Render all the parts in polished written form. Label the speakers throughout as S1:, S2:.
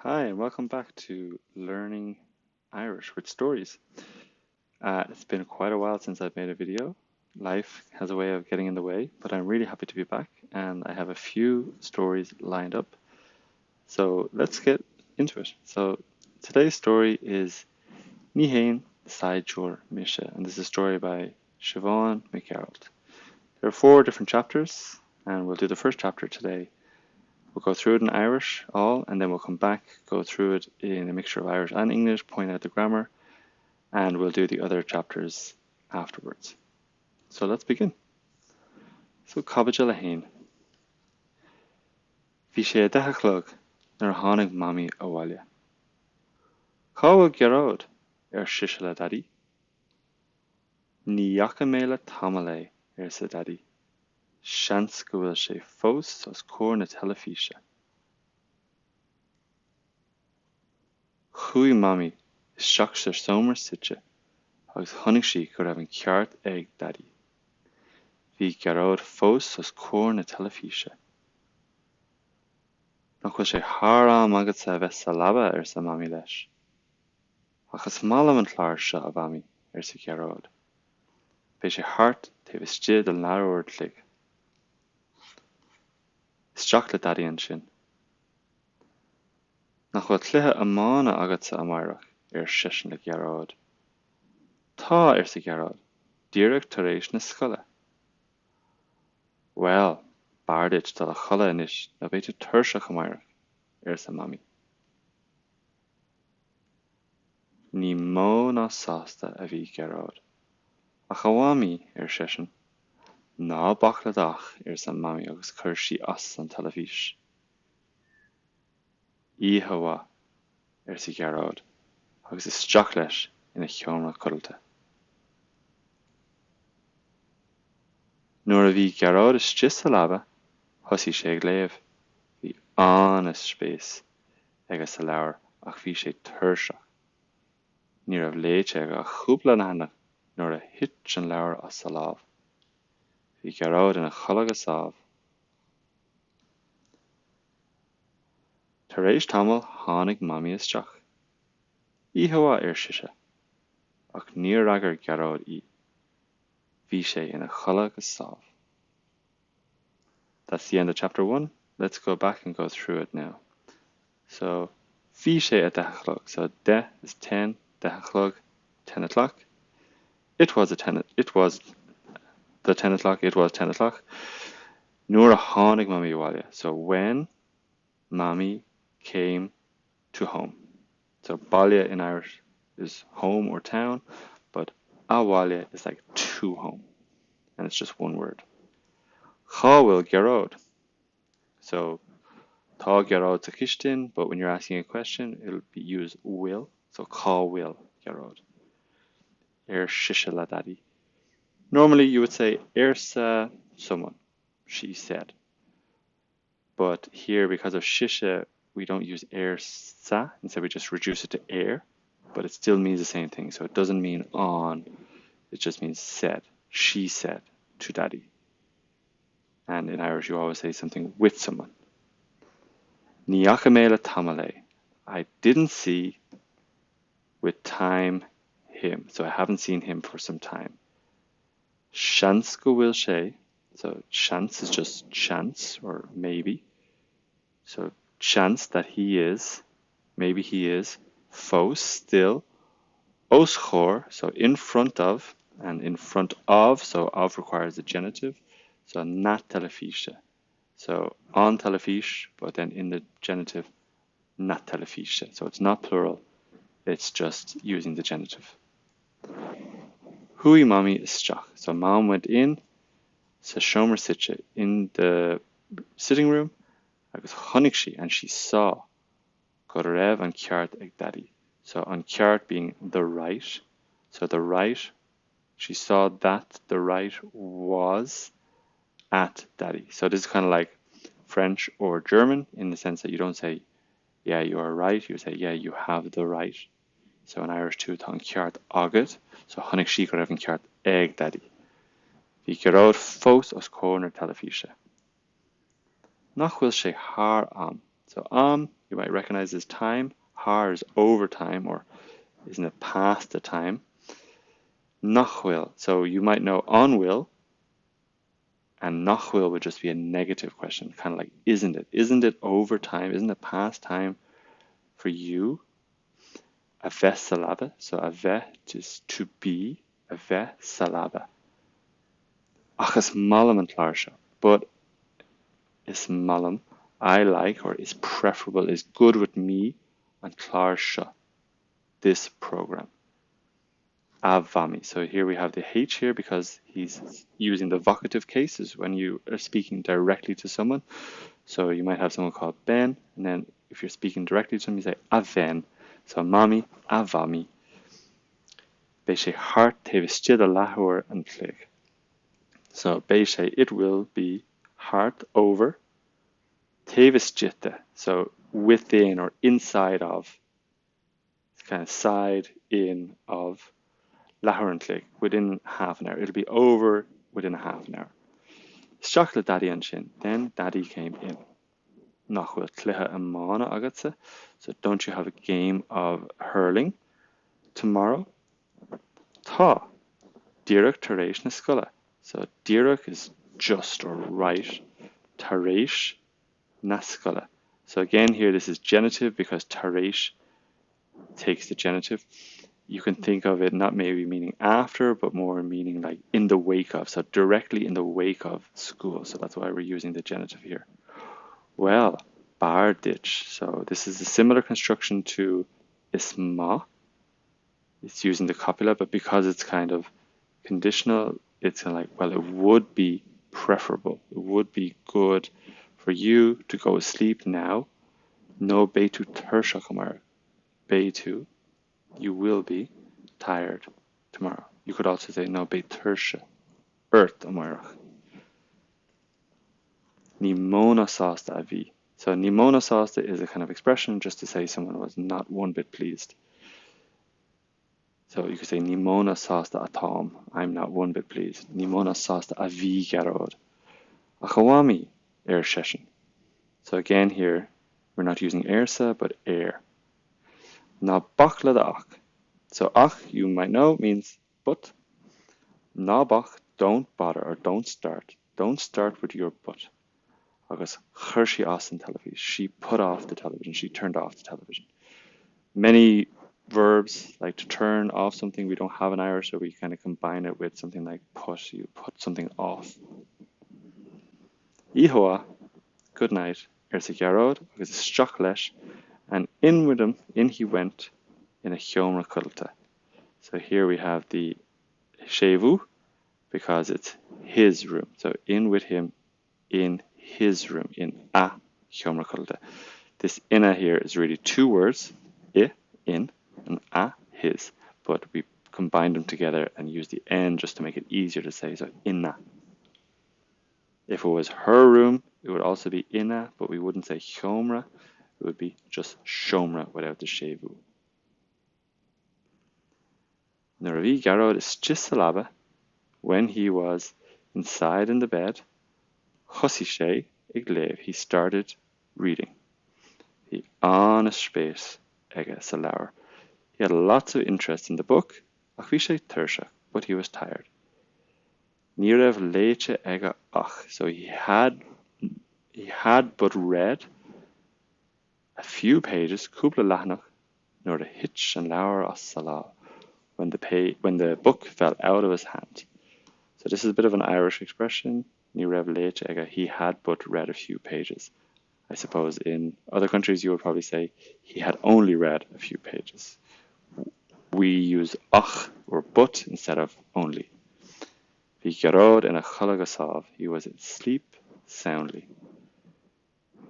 S1: Hi, and welcome back to Learning Irish with Stories. Uh, it's been quite a while since I've made a video. Life has a way of getting in the way, but I'm really happy to be back and I have a few stories lined up. So let's get into it. So today's story is Ní hAon Saighdiúir Mise, and this is a story by Siobhán McGearailt. There are four different chapters, and we'll do the first chapter today. We'll go through it in Irish all, and then we'll come back, go through it in a mixture of Irish and English, point out the grammar, and we'll do the other chapters afterwards. So let's begin. So Caibidil 1. Bhí sé a deich a chlog nuair a tháinig Mamaí abhaile. Cá bhfuil Gearóid? ar sise le Daidí. Ní fhaca mé le tamall é, arsa Daidí. Seans go bhfuil sé fós os comhair na teilifíse. Chuaigh Mamaí isteach sa seomra suite agus chonaic sí go raibh an ceart ag Daidí. Bhí Gearóid fós os comhair na teilifíse. Nach bhfuil sé thar am agatsa a bheith sa leaba, arsa Mamaí leis. Ach is maith liom an clár seo, a Mhamaí, arsa Gearóid. Beidh sé thart taobh istigh de leathuair an chloig. Isteach le Daidí ansin. Nach bhfuil cluiche iomána agatsa amáireach? ar seisean le Gearóid. Tá, arsa Gearóid, díreach tar éis na scoile. Bhuel, b'fhearr duit dul a chodladh anois nó beidh tú tuirseach amáireach, arsa Mamaí. Ní mó ná sásta a bhí Gearóid. Ach a Mhamaí, ar seisean. Ná bac le d'ach, arsa Mamaí agus chuir sí as an teilifís. Oíche mhaith, arsa Gearóid agus isteach leis ina sheomra codlata. Nuair a bhí Gearóid istigh sa leaba, thosaigh sé ag léamh. Bhí an-spéis aige sa leabhar ach bhí sé tuirseach. Ní raibh léite aige ach cúpla leathanach nuair a thit an leabhar as a lámh. Bhí Gearóid ina chodladh go sámh. Tar éis tamaill tháinig Mamaí isteach. Oíche mhaith, ar sise. Ach níor fhreagair Gearóid í. Bhí sé ina chodladh go sámh. That's the end of chapter 1. Let's go back and go through it now. So bhí sé a deich a chlog. So deich is 10, deich a chlog, 10 o'clock. It was a 10, it was the 10 o'clock, it was 10 o'clock. Nuair a tháinig Mamaí abhaile. So when Mamaí came to home. So baile in Irish is home or town, but abhaile is like to home, and it's just one word. Cá bhfuil Gearóid? So tá Gearóid sa chistin, but when you're asking a question, it'll be use bhfuil. So cá bhfuil Gearóid? Ar sise le Daidí. Normally you would say arsa someone, she said. But here, because of sise, we don't use arsa, instead we just reduce it to ar, but it still means the same thing. So it doesn't mean on, it just means said. She said to daddy. And in Irish, you always say something with someone. Ní fhaca mé le tamall é. I didn't see with time him. So I haven't seen him for some time. Seans go bhfuil sé, so chance is just chance or maybe. So chance that he is, maybe he is, fós, still, os comhair, so in front of, and in front of, so of requires a genitive, so na teilifíse. So an teilifís, but then in the genitive, na teilifíse. So it's not plural, it's just using the genitive. Chuaigh Mamaí isteach. So mom went in sa seomra suite in the sitting room agus chonaic sí and she saw go raibh an ceart ag Daidí. So an ceart being the right. So the right, she saw that the right was at Daddy. So this is kind of like French or German in the sense that you don't say, yeah, you are right. You say, yeah, you have the right. So in Irish too, tá an ceart agat, so chonaic sí go raibh an ceart ag Daidí. Bhí Gearóid fós os comhair na teilifíse. Nach bhfuil sé thar am? So am, you might recognize as time. Thar is over time or is in the past the time. Nach bhfuil. So you might know an bhfuil, and nach bhfuil would just be a negative question, kind of like, isn't it? Isn't it over time? Isn't it past time for you? A bheith sa leaba. So a bheith is to be, a bheith sa leaba. Ach is maith liom an clár seo. But is maith liom, I like or is preferable, is good with me an clár seo, this program. A Mhamaí. So here we have the H here because he's using the vocative cases when you are speaking directly to someone. So you might have someone called Ben, and then if you're speaking directly to them, you say A Bhen. So Mamaí, A Mhamaí. Beidh sé thart taobh istigh de leathuair an chloig. So beidh sé, it will be thart, over, taobh istigh de, so within or inside of, it's kind of side, in, of, leathuair an chloig, within half an hour. It'll be over within a half an hour. Isteach le Daidí ansin, then Daddy came in. Nach bhfuil cluiche iomána agatsa? So don't you have a game of hurling tomorrow? Tá. Díreach tar éis na scoile. So díreach is just or right. Tar éis na scoile. So again here this is genitive because tar éis takes the genitive. You can think of it not maybe meaning after, but more meaning like in the wake of. So directly in the wake of school. So that's why we're using the genitive here. Well, b'fhearr duit. So this is a similar construction to is maith. It's using the copula, but because it's kind of conditional, it's kind of like, well, it would be preferable. It would be good for you to go asleep now. Nó beidh tú tuirseach amárach. Beidh tú, you will be tired tomorrow. You could also say nó beidh tuirse ort amárach. Ní mó ná sásta a bhí. So ní mó ná sásta is a kind of expression just to say someone was not one bit pleased. So you could say ní mó ná sásta atáim, I'm not one bit pleased. Ní mó ná sásta a bhí Gearóid. Ach a Mhamaí, ar seisean. So again here, we're not using arsa, but ar. Ná bac le do ach. So ach, you might know, means but. Ná bac, don't bother or don't start. Don't start with your but. Agus chuir sí as an teilifís. She put off the television. She turned off the television. Many verbs like to turn off something we don't have in Irish, so we kind of combine it with something like put. You put something off. Oíche mhaith, good night, arsa Gearóid agus isteach leis, and in with him, in he went, ina sheomra codlata. So here we have the séimhiú because it's his room. So in with him, in his room, in a sheomra codlata. This ina here is really two words, i, in, and a, his, but we combine them together and use the n just to make it easier to say, so ina. If it was her room, it would also be ina, but we wouldn't say sheomra, it would be just seomra without the séimhiú. Nuair a bhí Gearóid istigh sa leaba, when he was inside in the bed, thosaigh sé ag léamh, he started reading. Bhí an-spéis aige sa leabhar. He had lots of interest in the book, ach bhí sé tuirseach, but he was tired. Ní raibh léite aige ach, so he had, he had but read a few pages, cúpla leathanach, nuair a thit an leabhar as a lámh, when the, pay, when the book fell out of his hand. So this is a bit of an Irish expression. Ní raibh léite aige, he had but read a few pages. I suppose in other countries you would probably say he had only read a few pages. We use ach or but instead of only. Bhí Gearóid ina chodladh go sámh, he was asleep soundly.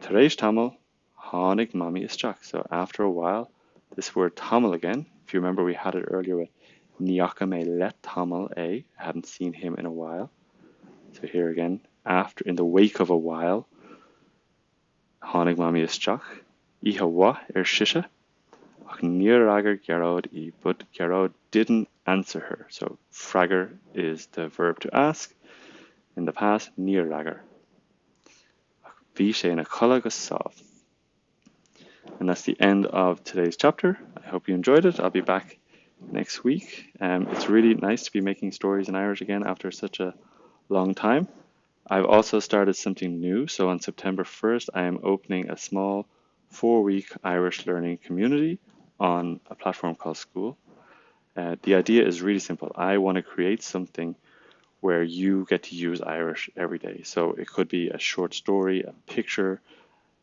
S1: Tar éis tamaill, tháinig Mamaí isteach. So after a while, this word tamall again, if you remember we had it earlier with ní fhaca mé le tamall é, I hadn't seen him in a while. So here again, after in the wake of a while, tháinig Mamaí isteach. Oíche mhaith, ar sise, ach níor fhreagair Gearóid í, but Gearóid didn't answer her. So freagair is the verb to ask. In the past, níor fhreagair. Ach bhí sé ina chodladh go sámh. And that's the end of today's chapter. I hope you enjoyed it. I'll be back next week. Um, it's really nice to be making stories in Irish again after such a long time. I've also started something new. So on September 1st, I am opening a small four-week Irish learning community on a platform called Skool. Uh, the idea is really simple. I want to create something where you get to use Irish every day. So it could be a short story, a picture,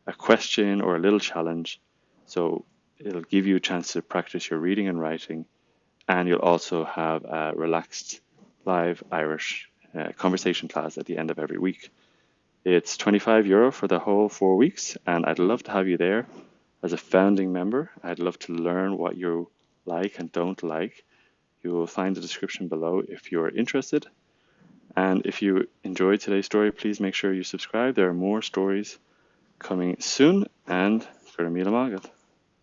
S1: a question, or a little challenge. So it'll give you a chance to practice your reading and writing, and you'll also have a relaxed live Irish uh, conversation class at the end of every week. It's 25 euro for the whole four weeks, and I'd love to have you there as a founding member. I'd love to learn what you like and don't like. You will find the description below if you're interested. And if you enjoyed today's story, please make sure you subscribe. There are more stories coming soon, and go raibh míle maith agat.